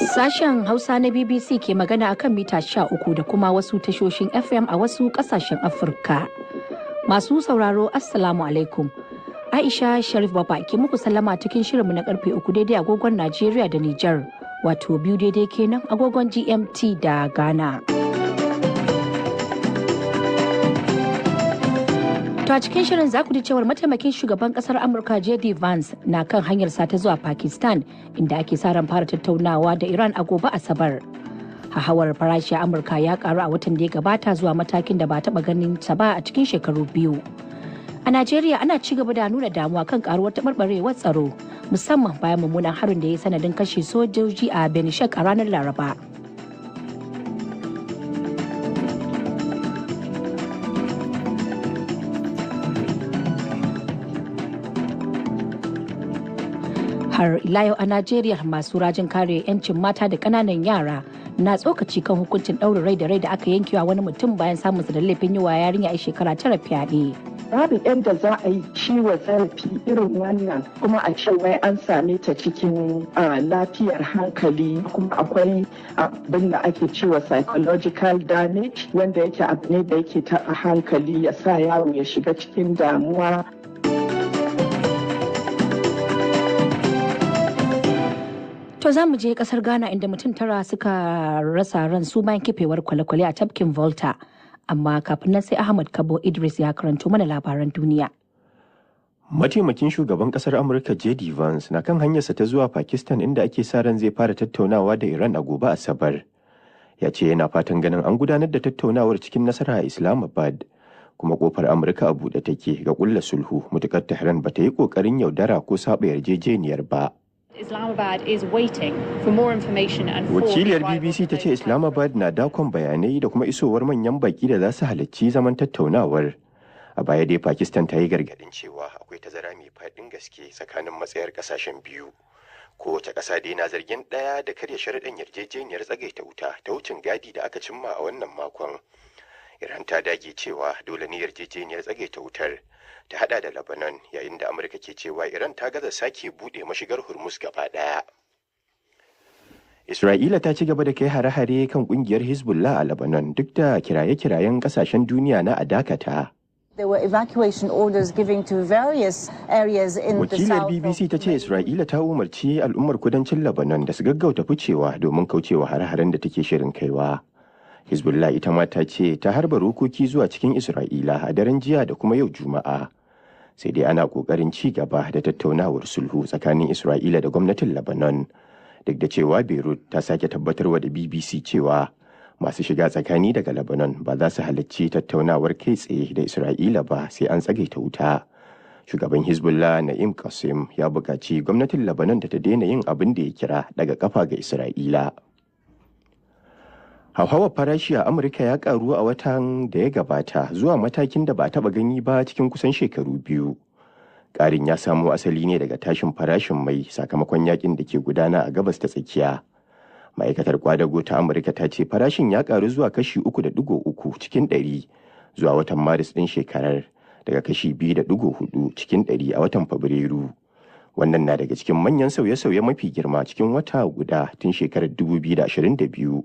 Sashen Hausa na BBC ke magana akan mita 13 da kuma wasu tashoshin FM a wasu kasashen Afirka. Masu sauraro, Assalamu alaikum. Aisha Sharif Baba ke muku sallama cikin shirinmu na karfe 3 daidai agogon Najeriya da Nijar, wato 2 daidai kenan agogon GMT da Ghana. To, a cikin shirin za ku ji cewar mataimakin shugaban kasar Amurka JD Vance na kan hanyar ta zuwa Pakistan, inda ake sa ran fara tattaunawa da Iran a gobe Asabar. Hauhawar farashi a Amurka ya karu a watan da ya gabata zuwa matakin da ba taba ganin sa ba a cikin shekaru 2. A Najeriya, ana ci gaba da nuna damuwa kan karuwar taɓarɓarewar tsaro, musamman bayan mummunan harin da ya sanadin kashe sojoji a Benishek a ranar Laraba. Har ila yau a Najeriya, masu rajin kare 'yancin mata da ƙananan yara na tsokaci kan hukuncin ɗaurin rai da rai da aka yankewa wani mutum bayan samunsa da laifin yi wa yarinya a shekara 9 fyaɗe. Babu yadda za a yi ciwo zarafi irin wannan kuma a ce wai an same ta cikin lafiyar hankali. Kuma akwai abin da ake cewa psychological damage, wanda yake abu ne da yake taɓa hankali, ya sa yaro ya shiga cikin damuwa. To, za mu je kasar Ghana, inda mutum 9 suka rasa ransu bayan kifewar kwale-kwale a tafkin Volta. Amma kafin nan sai Ahmad Kabo Idris ya karanto mana labaran duniya. Mataimakin shugaban kasar Amurka JD Vance na kan hanyarsa ta zuwa Pakistan, inda ake sa ran zai fara tattaunawa da Iran a gobe Asabar. Ya ce yana fatan ganin an gudanar da tattaunawar cikin nasara a Islamabad. Kuma kofar Amurka a buɗe take ga kulla sulhu mutukar Tehran ba ta yi ƙoƙarin yaudara ko saba yarjejeniyar ba. Islamabad is waiting for more information and for Wakiliyar BBC ta ce Islamabad na dakon bayanai da kuma isowar manyan baki da za su halarci zaman tattaunawar. A baya dai Pakistan ta yi gargadin cewa akwai tazara mai faɗin gaske tsakanin matsayar ƙasashen biyu. Kowace ƙasa dai na zargin ɗaya da karya sharaɗin yarjejeniyar tsagaita wuta ta wucin gadi da aka cimma a wannan makon. Iran ta dage cewa dole ne yarjejeniyar tsagaita wutar ta hada da Lebanon, yayin da Amurka ke cewa Iran ta gaza sake bude mashigar Hormuz gaba daya. Isra'ila ta ci gaba da kai hare-hare kan kungiyar Hezbollah a Lebanon duk da kiraye-kirayen kasashen duniya na a dakata. There were evacuation orders given to various areas in the Wakiliyar south. BBC ta ce Isra'ila ta umarci al'ummar kudancin Lebanon da su gaggauta ficewa domin kaucewa hare-haren da take shirin kaiwa. Hezbollah ita ma ta ce ta harba rokoki zuwa cikin Isra'ila a daren jiya da kuma yau Juma'a. Sai dai ana kokarin ci gaba da tattaunawar sulhu tsakanin Isra'ila da gwamnatin Lebanon. Duk da cewa Beirut ta sake tabbatarwa da BBC cewa masu shiga tsakani daga Lebanon ba za su halarci tattaunawar kai tsaye da Isra'ila ba sai an tsagaita wuta. Shugaban Hezbollah Na'im Qassem ya buƙaci gwamnatin Lebanon da ta daina yin abin da ya kira daga kafa ga Isra'ila. Hauhawar farashi a Amurka ya karu a watan da ya gabata zuwa matakin da ba taba gani ba cikin kusan shekaru 2. Ƙarin ya samo asali ne daga tashin farashin mai sakamakon yakin da ke gudana a Gabas ta Tsakiya. Ma'aikatar kwadago ta Amurka ta ce farashin ya karu zuwa kashi 3.3% zuwa watan Maris ɗin shekarar, daga kashi 2.4% a watan Fabrairu. Wannan na daga cikin manyan sauye-sauye mafi girma cikin wata guda tun shekarar 2022,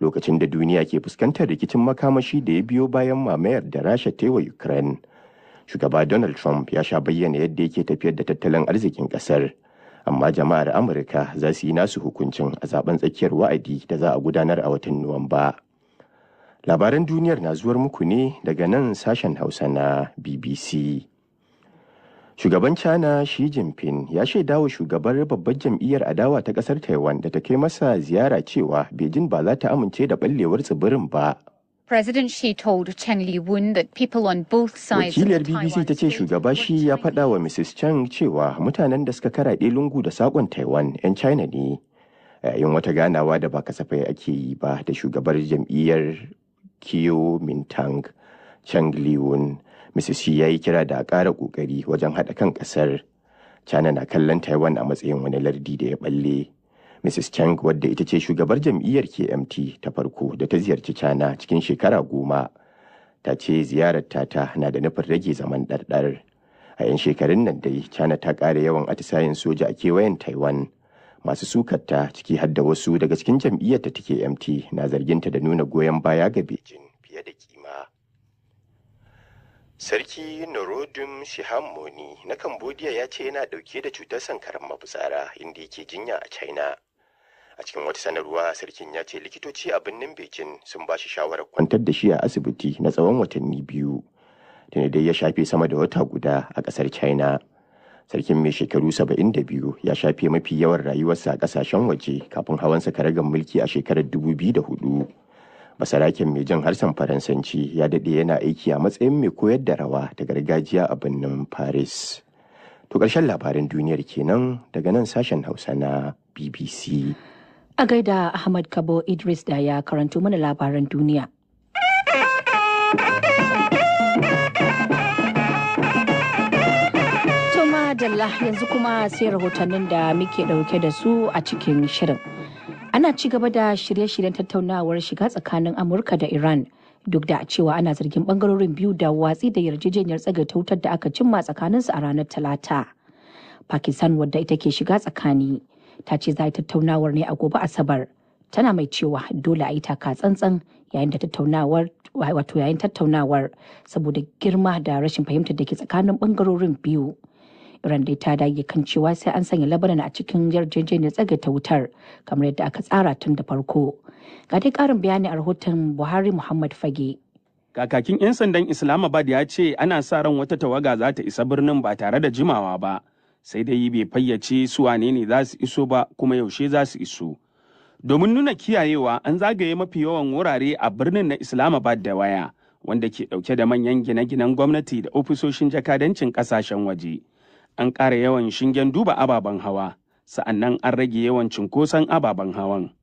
lokacin da duniya ke fuskantar rikicin makamashi da ya biyo bayan mamayar da Rasha ta yi wa Ukraine. Shugaba Donald Trump ya sha bayyana yadda yake tafiyar da tattalin arzikin kasar. Amma jama'ar Amurka za su yi nasu hukuncin a zaben tsakiyar wa'adi da za a gudanar a watan Nuwamba. Labaran duniyar na zuwar muku ne daga nan sashen Hausa na BBC. Shugaban China Xi Jinping ya shaida wa shugabar babbar jam'iyyar adawa ta kasar Taiwan da ta kai masa ziyara cewa Beijing ba za ta amince da ballewar tsibirin ba. President Xi told Chen Li-wun that people on both sides Wakiliyar of the BBC Taiwan ta ce Strait shugaba were Xi ya faɗa wa Chinese. Mrs. Cheng cewa mutanen da suka karaɗe lungu da sakon Taiwan 'yan China ne. Yayin wata ganawa da ba kasafai ake yi ba da shugabar jam'iyyar Kuomintang, Cheng Li-wun, Mrs. Xi ya yi kira da a ƙara ƙoƙari wajen haɗa kan ƙasar. China na kallon Taiwan a matsayin wani lardi da ya balle. Mrs. Cheng, wadda ita ce shugabar jam'iyyar KMT ta farko da ta ziyarci China cikin shekara 10, ta ce ziyarar tata na da nufin rage zaman ɗarɗar. A 'yan shekarun nan dai, China ta ƙara yawan atisayen soja a kewayen Taiwan. Masu sukarta, ciki har da wasu daga cikin jam'iyyar ta take MT, na zarginta da nuna goyon baya ga Beijing fiye da kima. Sarki Norodom Sihamoni na Cambodia ya ce yana dauke da cutar sankaran mafitsara, inda yake jinya a China. A cikin wata sanarwa, sarkin ya ce likitoci a birnin Beijing sun ba shi shawarar kwantar da shi a asibiti na tsawon watanni 2. Tuni dai ya shafe sama da wata guda a kasar China. Sarkin mai shekaru 72 ya shafe mafi yawan rayuwarsa a kasashen waje kafin hawansa karagar mulki a shekarar 2004. Basaraken mai jin harshen Faransanci ya daɗe yana aiki a matsayin mai koyar da rawa ta gargajiya a birnin Paris. To, ƙarshen labaran duniyar kenan daga nan sashen Hausa na BBC. A gaida Ahmad Kabo Idris da ya karanto mana labaran duniya. Dalla, yanzu kuma sai rahotannin da muke dauke da su a cikin shirin. Ana ci gaba da shirye-shiryen tattaunawar shiga tsakanin Amurka da Iran, duk da cewa ana zargin bangarorin biyu da watsi da yarjejeniyar tsagaita wutar da aka cimma tsakaninsu a ranar Talata. Pakistan, wadda ita ke shiga tsakani, ta ce za a yi tattaunawar ne a gobe Asabar. Tana mai cewa dole a yi taka tsantsan yayin da tattaunawar, wato yayin tattaunawar, saboda girma da rashin fahimtar da ke tsakanin bangarorin biyu. Iran dai ta dage kan cewa sai an sanya Lebanon a cikin yarjejeniyar tsagaita wutar kamar yadda aka tsara tun da farko. Ga dai karin bayani a rahoton Buhari Muhammad Fage. Kakakin 'yan sandan Islamabad ya ce ana sa ran wata tawaga za ta isa birnin ba tare da jimawa ba, sai dai bai fayyace su wane ne za su iso ba kuma yaushe za su iso. Domin nuna kiyayewa, an zagaye mafi yawan wurare a birnin na Islamabad da waya, wanda ke dauke da manyan gine-ginen gwamnati da ofisoshin jakadancin kasashen waje. An ƙara yawan shingen duba ababen hawa, sa'annan an rage yawan cunkoson ababen hawan.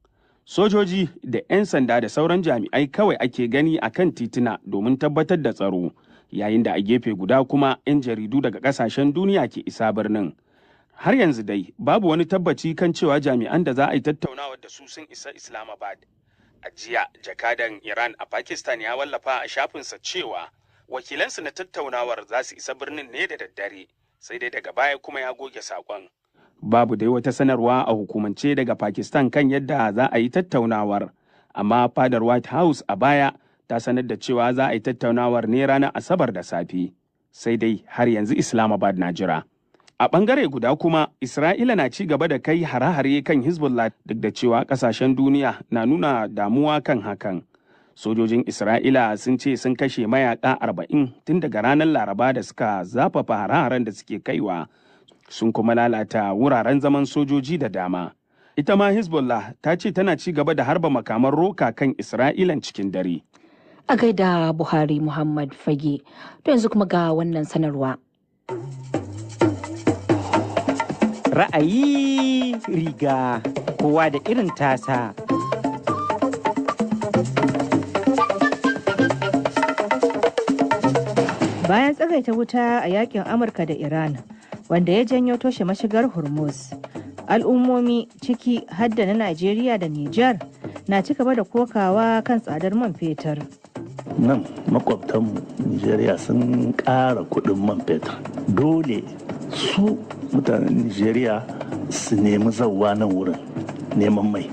Sojoji da 'yan sanda da sauran jami'ai kawai ake gani a kan tituna domin tabbatar da tsaro, yayin da a gefe guda kuma 'yan jaridu daga ƙasashen duniya ke isa birnin. Har yanzu dai babu wani tabbaci kan cewa jami'an da za a yi tattaunawa da su sun isa Islamabad. A jiya, jakadan Iran a Pakistan ya wallafa a shafinsa cewa wakilansu na tattaunawar za su isa birnin ne da daddare, sai dai daga baya kuma ya goge saƙon. Babu dai wata sanarwa a hukumance daga Pakistan kan yadda za a yi tattaunawar, amma fadar White House a baya ta sanar da cewa za a yi tattaunawar ne ranar Asabar da safe. Sai dai har yanzu Islamabad na jira. A ɓangare guda kuma, Isra'ila na ci gaba da kai hare-hare kan Hezbollah duk da cewa ƙasashen duniya na nuna damuwa kan hakan. Sojojin Isra'ila sun ce sun kashe mayaka 40 tun daga ranar Laraba da suka zafafa hare-haren da suke kaiwa, sun kuma lalata wuraren zaman sojoji da dama. Ita ma Hezbollah ta ce tana ci gaba da harba makaman roka kan Isra'ilan cikin dare. A gaida Buhari Muhammad Fage. To, yanzu kuma ga wannan sanarwa. Ra'ayi riga, kowa da irin tasa. Bayan tsagaita wuta a yakin Amurka da Iran, wanda ya janyo toshe mashigar Hormuz, al'ummomi, ciki hadda na Najeriya da Nijar, na ci gaba da kokawa kan tsadar man fetur. Nan makwabtanmu Nigeria sun ƙara kuɗin man fetur, dole su mutanen Nigeria su nemi zauwa nan wurin neman mai.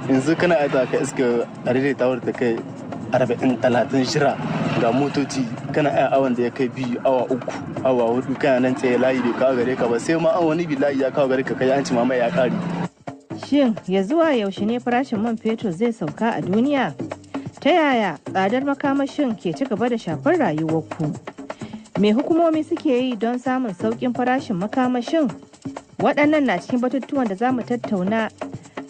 Yanzu kana aita ka iska a daidaita ta kai 40, 30 shira, ga motoci kana aya awan da ya kai 2 awa, 3 awa, 4 kana nan tsaye, layi bai kawo gare ka ba, sai ma an wani bi layi ya kawo gare ka, kai an ci ma mai ya kare. Shin ya zuwa yaushe ne farashin man fetur zai sauka a duniya? Ta yaya tsadar makamashin ke ci gaba da shafar rayuwarku? Me hukumomi suke yi don samun sauƙin farashin makamashin? Waɗannan na cikin batutuwan da za mu tattauna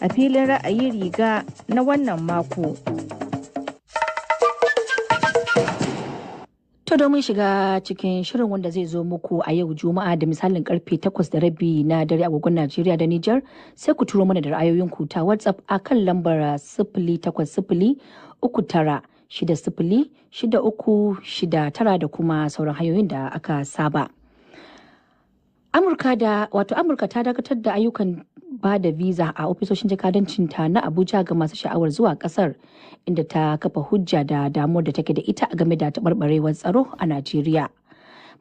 a filin ra'ayi riga na wannan mako. To, domin shiga cikin shirin wanda zai zo muku a yau Juma'a da misalin karfe 8:30 na dare agogon Najeriya da Nijar, sai ku turo mana da ra'ayoyinku ta WhatsApp a kan lambar 08039606369 da kuma sauran hanyoyin da aka saba. Amurka da wato Amurka ta dakatar da ayyukan ba da visa a ofisoshin jakadancinta na Abuja ga masu sha'awar zuwa kasar, inda ta kafa hujja da damuwar da take da ita game da taɓarɓarewar tsaro a Najeriya.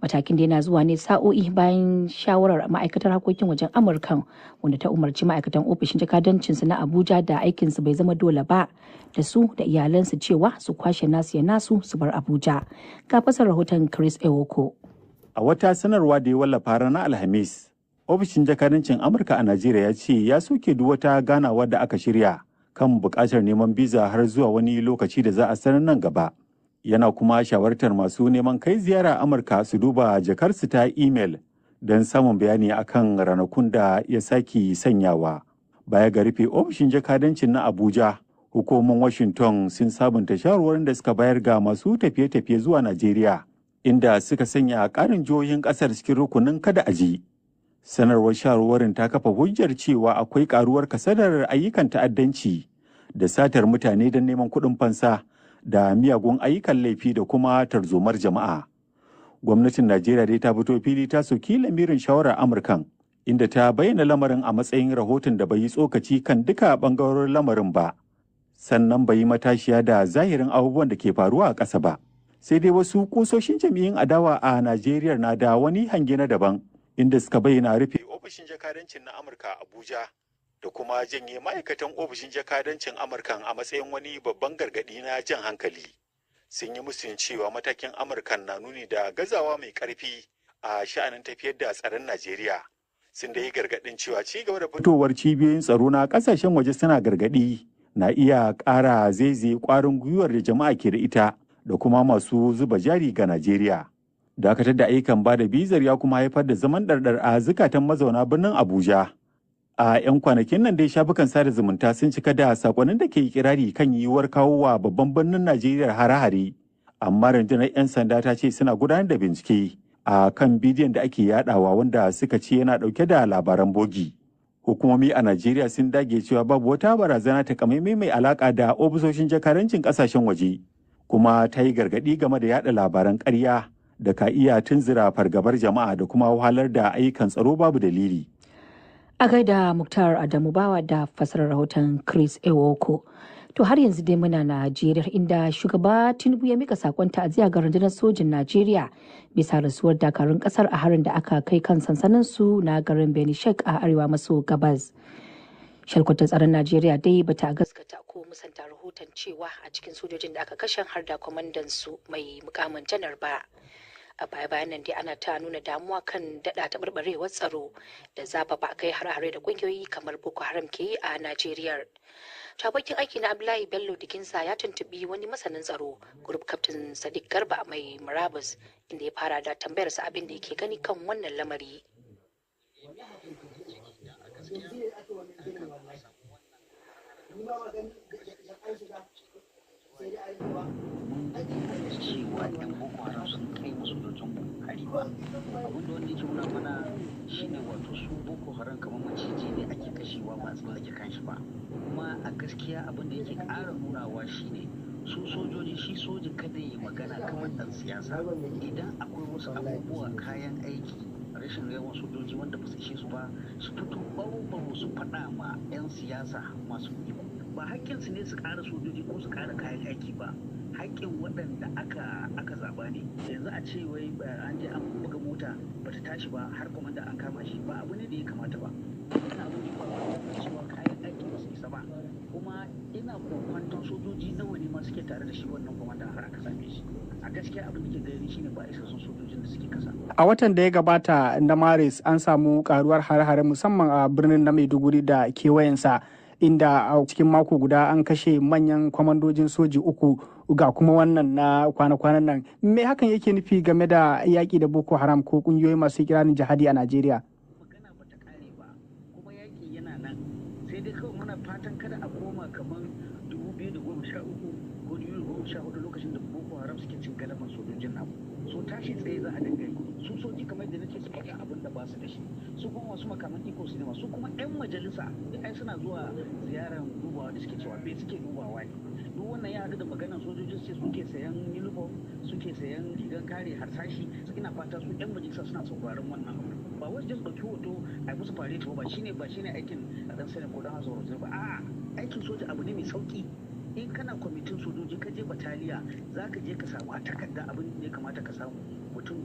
Matakin da yana zuwa ne sa'o'i bayan shawarar ma'aikatar harkokin wajen Amurka, wanda ta umarci ma'aikatan ofishin jakadancinsu na Abuja da aikinsu bai zama dole ba da su da iyalansu cewa su kwashe nasu ya nasu su bar Abuja. Ga fasar rahoton Chris Ewoko. A wata sanarwa da ya wallafa ranar Alhamis, ofishin jakadancin Amurka a Najeriya ya ce ya soke duk wata ganawa da aka shirya kan buƙatar neman biza har zuwa wani lokaci da za a sanar nan gaba. Yana kuma shawartar masu neman kai ziyara Amurka su duba jakarsu ta imel don samun bayani akan ranakun da ya sake sanyawa. Baya ga rufe ofishin jakadancin na Abuja, hukumomin Washington sun sabunta shawarwarin da suka bayar ga masu tafiye-tafiye zuwa Najeriya, inda suka sanya ƙarin jihohin ƙasar cikin rukunin kada a ji. Sanarwar shawarwarin ta kafa hujjar cewa akwai ƙaruwar kasadar ayyukan ta'addanci da satar mutane don neman kuɗin fansa da miyagun ayyukan laifi da kuma tarzomar jama'a. Gwamnatin Najeriya dai ta fito fili ta soki lamirin shawarar Amurkan, inda ta bayyana lamarin a matsayin rahoton da bai yi tsokaci kan duka bangarorin lamarin ba, sannan bai yi matashiya da zahirin abubuwan da ke faruwa a ƙasa ba. Sai dai wasu kusoshin jam'iyyun adawa a Najeriya na da wani hange na daban, inda suka bayyana rufe ofishin jakadancin na Amurka a Abuja da kuma janye ma'aikatan ofishin jakadancin Amurkan a matsayin wani babban gargaɗi na jan hankali. Sun yi musun cewa matakin Amurkan na nuni da gazawa mai ƙarfi a sha'anin tafiyar da tsaron Najeriya. Sun da yi gargaɗin cewa ci gaba da fitowar cibiyoyin tsaro na ƙasashen waje suna gargaɗi na iya ƙara zaizaye ƙwarin gwiwar da jama'a ke da ita da kuma masu zuba jari ga Najeriya. Dakatar da ayyukan ba da bizar ya kuma haifar da zaman ɗarɗar a zukatan mazauna birnin Abuja. A 'yan kwanakin nan dai shafukan sada zumunta sun cika da sakonnin da ke kirari kan yiwuwar kawo wa babban birnin Najeriya hare-hare. Amma rundunar 'yan sanda ta ce suna gudanar da bincike a kan bidiyon da ake yadawa wanda suka ce yana dauke da labaran bogi. Hukumomi a Najeriya sun dage cewa babu wata barazana takamaimai mai alaka da ofisoshin jakarancin kasashen waje. Kuma ta yi gargadi game da yada labaran ƙarya da ka iya tunzura fargabar jama'a da kuma wahalar da ayyukan tsaro babu dalili. A gaida Muktar Adamu Bawa da fasarar rahoton Chris Ewoko. To har yanzu dai muna Najeriya, inda shugaba Tinubu ya mika sakon ta'aziyya ga rundunar sojin Najeriya bisa rasuwar dakarun kasar a harin da aka kai kan sansanin su na garin Benishek a arewa maso gabas. Shalkwatar tsaron Najeriya dai bata gaskata ko musanta rahoton cewa a cikin sojojin da aka kashe har da kwamandan su mai mukamin janar ba. A baya bayan nan dai ana ta nuna damuwa kan dada taɓarɓarewar tsaro da zafafa kai har-hare da ƙungiyoyi kamar Boko Haram ke yi a Najeriya. Abokin aiki na Abdullahi Bello Dikinsa ya tuntubi wani masanin tsaro, Group Captain Sadiq Garba mai murabus, inda ya fara da tambayarsa abin da yake gani kan wannan lamari. Cewa yan Boko Haram sun kai musu sojojin hari ba, abinda wanda yake nuna mana shine wato su Boko Haram kamar maciji ne ake kashewa ba a tsallake kanshi ba. Kuma a gaskiya abinda yake ƙara nunawa shine su sojoji, shi soji kada ya magana kamar ɗan siyasa. Idan akwai wasu abubuwa, kayan aiki, rashin yawan sojoji wanda ba su ishe su ba, su fito baro-baro su faɗa ma 'yan siyasa masu iko. Ba haƙƙinsu ne su ƙara sojoji ko su ƙara kayan aiki ba, haƙƙin waɗanda aka zaɓa ne. Yanzu a ce wai an je an buga mota bata tashi ba har kwamanda an kama shi, ba abu ne da ya kamata ba. Wannan abin da ya faru cewa kayan aiki ba su isa ba, kuma ina kokwanton sojoji nawa ne ma suke tare da shi wannan kwamandan har aka same shi. A gaskiya abin da ke gani shine ba isassun sojojin da suke kasa. A watan da ya gabata na Maris an samu karuwar hare-hare, musamman a birnin na Maiduguri da kewayensa, inda a cikin mako guda an kashe manyan kwamandojin soji uku, ga kuma wannan na kwana-kwanan nan. Me hakan yake nufi game da yaƙi da Boko Haram ko ƙungiyoyi masu ikirarin jihadi a Najeriya? Magana bata kare ba, kuma yaƙi yana nan, sai dai kawai muna fatan kada a koma kamar 2013 ko 2014, lokacin da Boko Haram suke cin galaban sojojin namu. So tashi tsaye za a dinga yi. Su soji, kamar yadda nace, su faɗa abin da ba su da shi, su kuma masu makaman iko su nema. Su kuma yan majalisa ai suna zuwa ziyarar dubawa da suke cewa me suke dubawa ne. Duk wannan ya haɗu da maganar sojojin sai suke sayan uniform, suke sayan rigar kare harsashi. Ina fata su yan majalisa suna sauraron wannan abu, ba wasu su ɗauki hoto a yi musu fareti ba. Shine aikin ɗan sani ko ɗan hasa ba. A'a, aikin soja abu ne mai sauki. In kana kwamitin sojoji, ka je bataliya, za ka je ka samu a takarda abin da ya kamata ka samu mutum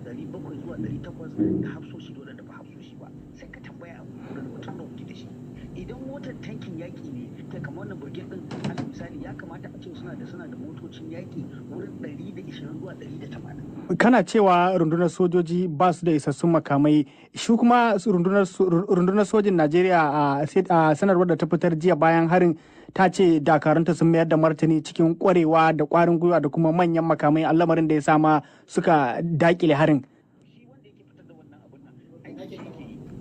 700 zuwa 800 da hafsoshi da waɗanda ba hafsoshi ba. Sai ka tambaya wurin mutum da kuke da shi. Idan motar tankin yaƙi ne ta kamar wannan brigade din, alal misali, ya kamata a ce suna da motocin yaƙi wurin 120 zuwa 180. Kana cewa rundunar sojoji ba su da isassun makamai. Shi kuma rundunar sojin Najeriya, a sanarwar da ta fitar jiya bayan harin, ta ce dakarunta sun mayar da martani cikin kwarewa da kwarin gwiwa da kuma manyan makamai, lamarin da ya sama suka dakile harin.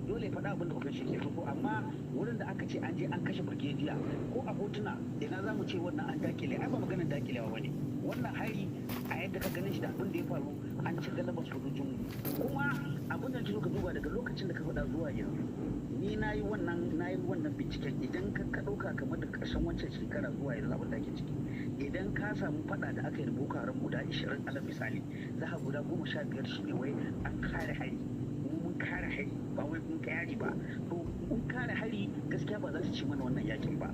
Dole faɗa abin da ofishin ke so, amma wurin da aka ce an je an kashe brigadier, ko a hotuna ina za mu ce wannan an dakile? Ai ba maganar dakilewa bane. Wannan hari, a yadda ka ganin shi da abin da ya faru, an ci galabar sojojin mu. Kuma abin da ka duba daga lokacin da ka faɗa zuwa yanzu, ni na yi wannan binciken. Idan ka ɗauka kamar da ƙarshen wancan shekara zuwa yanzu, abin da ake ciki, idan ka samu faɗa da aka yi da Boko Haram guda 20, alal misali, za ka guda 15 shine wai an kare hari. Mun kare hari, ba wai mun kai hari ba. To, mun kare hari, gaskiya ba za su ci mana wannan yakin ba.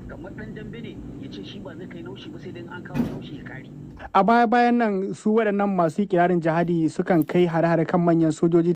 Kamar dan dambe ne ya ce shi ba zai kai naushi ba, sai dai an kawo naushi ya kare. A baya bayan nan, su waɗannan masu kirarin jihadi sukan kai hare-hare kan manyan sojoji.